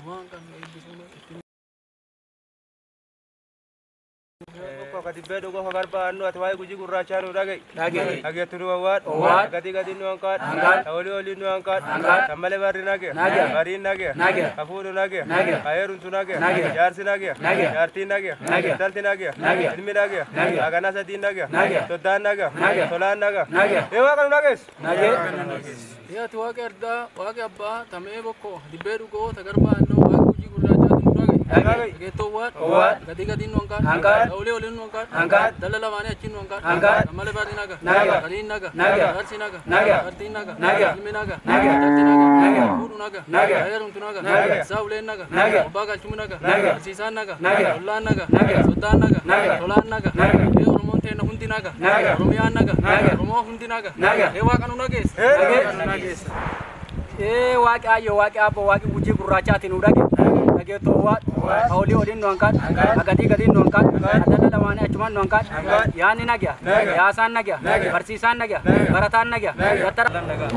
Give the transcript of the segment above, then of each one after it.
Waan kan eebbisuun ittiin. Kadibbee dhugoo kagarbaannu ati waa'ee Gujii gurraachaa nu dhaga'i. Dhaga'i. Dhageettu nu wawwaadhu. Wawwaadhu. Gatii gatiin nu hanqaadhu. Hanqaadhu. Tawolii oliin nu hanqaadhu. Hanqaadhu. Tammalee barri nage. Nage. Bariin nage. Nage. Hafuudhu nage. Nage. Ayeerumtu nage. Nage. Jaarsi nage. Nage. Jaartiin nage. Nage. Intalti nage. Nage. Ilmi nage. Nage. Haganaa sadiin nage. Nage. Soddaan nage. Nage. Tolaan nage. Nage. Ee Waaqa nu dhageessu. Nage. Ati waaqi ardaa, waaqi abbaa, tamee bokkoo, dibbee dhugoo, tagarbaannoo, waaqi Gujii gurraachaati nu dhaga'i. Dhaga'i. Dhageettoo waadhu. Waadhu. Gatii gatiin nu hanqaadhu. Hanqaadhu. Dhawulee oliin nu hanqaadhu. Hanqaadhu. Dalla lamaanii achiin nu hanqaadhu. Hanqaadhu. Ammalee barri naga. Naga. Galiin naga. Naga. Jaarsi naga. Naga. Jaartiin naga. Naga. Ilmi naga. Naga. Intalti naga. Naga. Fuudhu naga. Naga. Heerumtu naga. Naga. Saawuleen naga. Naga. Abbaa galchumi naga. Naga. Barsiisaan naga. Naga. Ollaan naga. Naga. Soddaan naga. Naga. Tolaan naga. Naga. Ee Oromoon teenna hundi naga. Naga. Oromiyaan naga. Naga. Oromoo hundi naga. Naga. Ee Waaqa nu nageessa. Ee waaqi ayyo, waaqi abbo, waaqi Gujii gurraachaati nu dhage. Dhageettoo waadhu. Hawlii oliin nu hanqaadhu. Agatii gatiin nu hanqaadhu. Adalla lamaanii achumaan nu hanqaadhu. Yaanni nagya. Yaasaan nagya. Barsiisaan nagya. Barataan nagya. Dattara. Nagaa.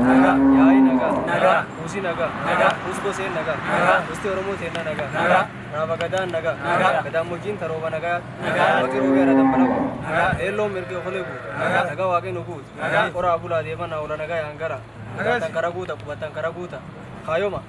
Yaa'i nagaa. Nagaa. Kuusi nagaa. Nagaa. Kuus goseen nagaa. Nagaa. Gosti Oromoo teenna nagaa. Nagaa. Raaba gadaan nagaa. Nagaa. Gadaamojjiin tarooba nagaa. Nagaa. Waaqi roobee ara dambala guutu. Nagaa. Eelloon mirga okolee guutu. Nagaa. Nagaa waaqni nu guutu. Nagaa. Qoraa bulaa deeman oola nagaa yaangara. Nagaa. Tankara guuta qubatan kara guuta. Kaayoma.